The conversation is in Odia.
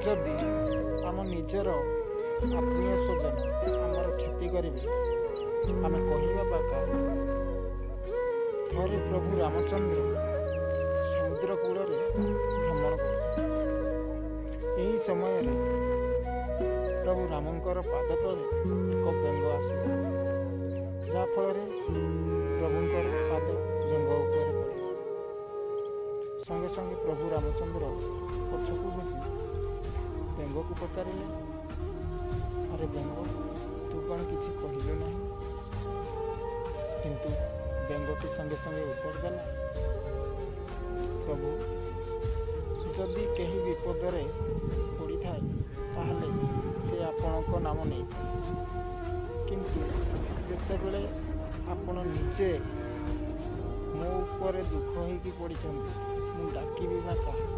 ଯଦି ଆମ ନିଜର ଆତ୍ମୀୟ ସ୍ୱଜନ ଆମର କ୍ଷତି କରିବେ, ଆମେ କହିବା ବା କାହାକୁ? ଥରେ ପ୍ରଭୁ ରାମଚନ୍ଦ୍ର ସମୁଦ୍ର କୂଳରେ ଭ୍ରମଣ କରୁଥିଲେ। ଏହି ସମୟରେ ପ୍ରଭୁ ରାମଙ୍କର ପାଦ ତଳେ ଏକ ବେଙ୍ଗ ଆସିଲା, ଯାହାଫଳରେ ପ୍ରଭୁଙ୍କର ପାଦ ବେଙ୍ଗ ଉପରେ ପଡ଼ିଲା। ସଙ୍ଗେ ସଙ୍ଗେ ପ୍ରଭୁ ରାମଚନ୍ଦ୍ର ପଛକୁ ଘୁଞ୍ଚି ବେଙ୍ଗକୁ ପଚାରିଲେ, ଆରେ ବେଙ୍ଗ, ତୁ କ'ଣ କିଛି କହିଲୁ ନାହିଁ? କିନ୍ତୁ ବେଙ୍ଗଟି ସଙ୍ଗେ ସଙ୍ଗେ ଉତ୍ତର ଦେଲା, ପ୍ରଭୁ, ଯଦି କେହି ବିପଦରେ ପଡ଼ିଥାଏ ତାହେଲେ ସେ ଆପଣଙ୍କ ନାମ ନେଇଥାଏ, କିନ୍ତୁ ଯେତେବେଳେ ଆପଣ ନିଜେ ମୋ ଉପରେ ଦୁଃଖ ହେଇକି ପଡ଼ିଛନ୍ତି, ମୁଁ ଡାକିବି ବା କାହାକୁ?